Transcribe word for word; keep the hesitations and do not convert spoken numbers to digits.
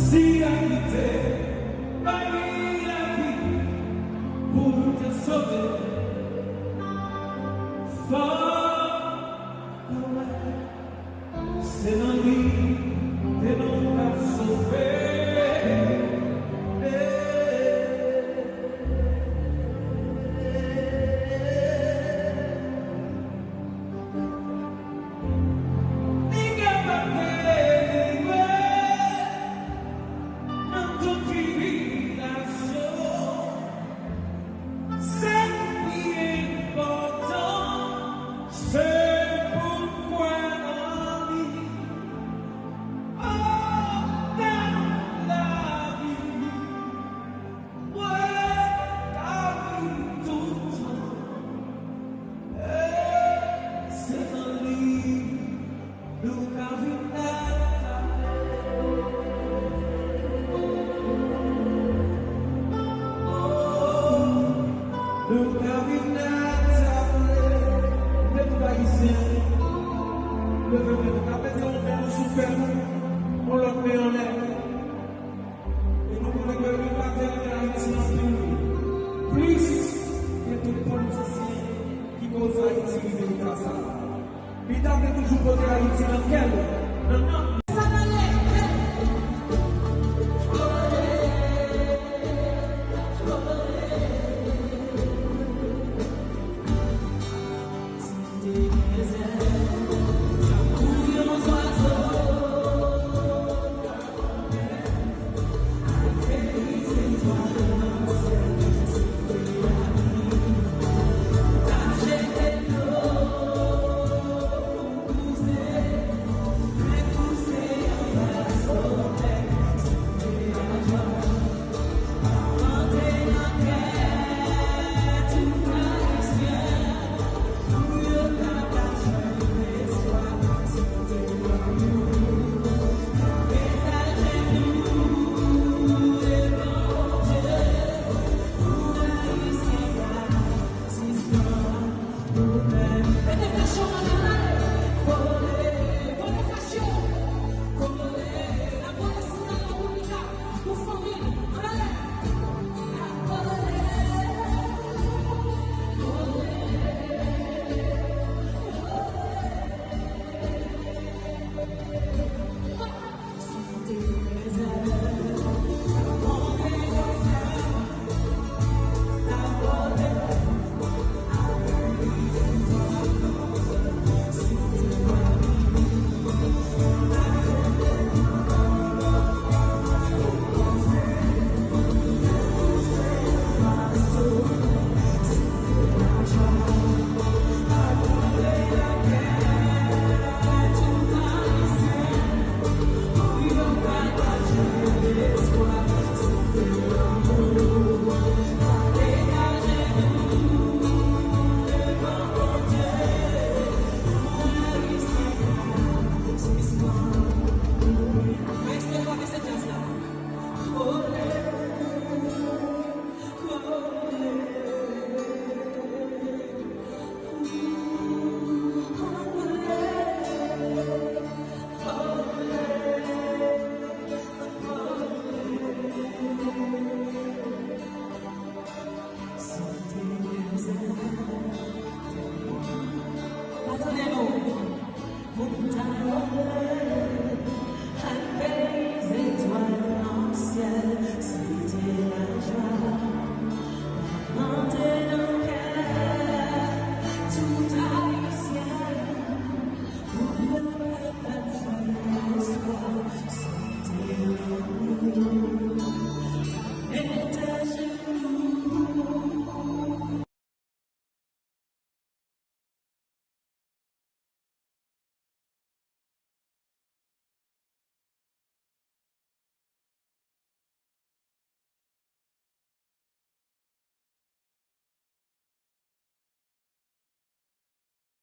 Si a kite, bay li lavi pou l te sove. Fò w wè, se nan li ke nou ka sove. Li kapab delivre nan tout tribilasyon. Sa k pi enpòtan, se pou n kwè nan li. Oh, nan lavi. Mwen ka viv toutan. E se nan li nou ka vin adapte. Oh, nou ka vin adapte. Mwen tout Ayisyen, leve men nou. Ka mete yon men nou sou kè nou, yon lòt men anlè. E nou konnen ke nou pa tèlman Ayiti anpil, wi. Plis ke tout politisyen ki koz Ayiti rive eta sa. Li ta vle toujou pote Ayiti nan kè l, nan nanm.